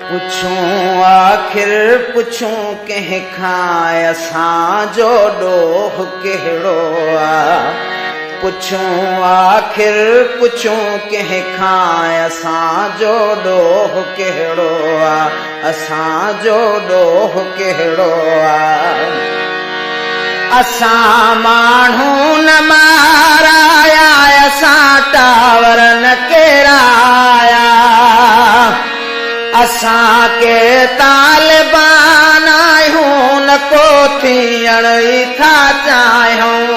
پڇون آخر پڇون ڪنهن کان اسان جو ڏوهه ڪهڙو آ. پڇون آخر پڇون ڪنهن کان اسان جو ڏوهه ڪهڙو آ. اسان جو ڏوهه ڪهڙو آ. اسان ماڻهو نه مارايا اسان ٽاور نه ڪيرايا اسان ڪي طالبان آهيون نه ڪو ٿيڻ ئي ٿا چاهيون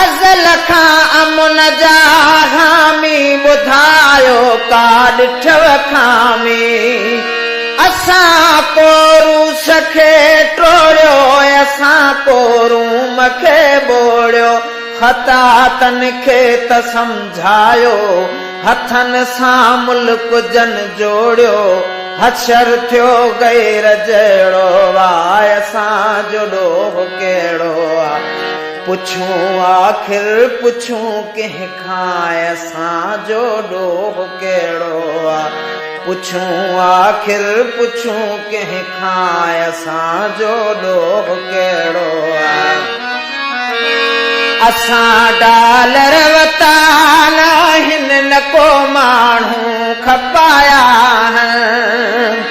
ازل کان امن جا حامي ٻڌايو ڪا ڏٺو خامي اسان ڪو روس کي ٽوڙيو اسان ڪو روم کي ٻوڙيو خطا تن کي ته سمجهايو هٿن سان ملڪ جن جوڙيو حشر ٿيو غير جهڙو واء اسان جو ڏوهه ڪهڙو آ پڇون آخر پڇون ڪنهن کان اسان جو ڏوهه ڪهڙو آ پڇون آخر پڇون ڪنهن کان اسان جو ڏوهه ڪهڙو آ. اسان ڊالر وتا ناهن نه ڪو ماڻهو کپايا آهن.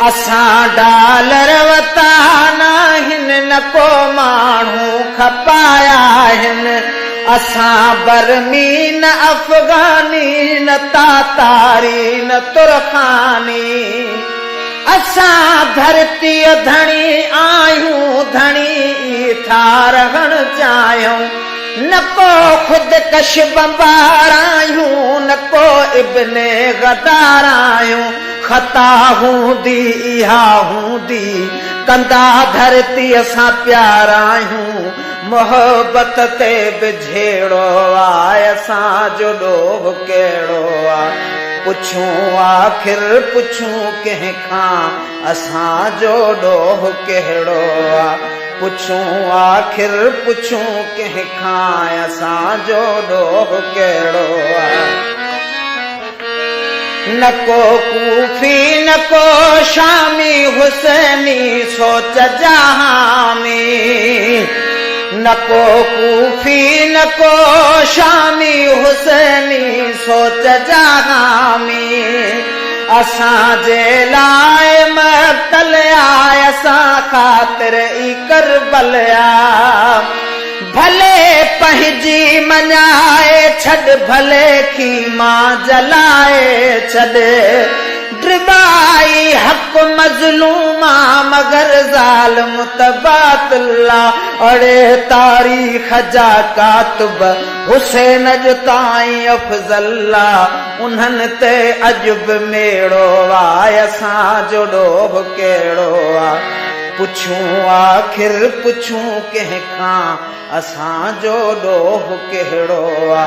اسان ڊالر وتا ناهن نه ڪو ماڻهو کپايا آهن. اسان برمي نه افغاني نه تاتاري نه ترخاني. اسان ڌرتيء ڌڻي آهيون ڌڻي ئي ٿا رهڻ چاهيون. نه ڪو خودڪش بمبار آهيون نه ڪو ابن غدار آهيون. خطا هوندي اها هوندي ڪندا ڌرتيء سان پيار آهيون. محبت تي به جهيڙو آ اسان جو ڏوهه ڪهڙو آ پڇون آخر پڇون ڪنهن کان اسان جو ڏوهه ڪهڙو آ پڇون آخر پڇون ڪنهن کان اسان جو ڏوهه ڪهڙو آ. نه ڪو ڪوفي نه ڪو شامي حسيني سوچ جا حامي نه ڪو ڪوفي نه ڪو شامي حسيني سوچ جا حامي اسان جي لاء مقتل آ اسان خاطر ئي ڪربل آ. ڀلي پنهنجي مڃائي ڇڏ ڀلي خيما جلائي ڇڏ ڊٻائي حق مظلوم آ مگر ظالم ته باطل آ اڙي تاريخ جا ڪاتب حسين اڄ تائين افضل آ انهن تي اڄ به ميڙو آ اسان جو ڏوهه ڪهڙو آ. پڇون آخر پڇون ڪنهن کان اسان جو ڏوهه ڪهڙو آ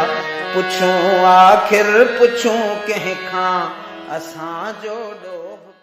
پڇون آخر پڇون ڪنهن کان اسان جو ڏوهه.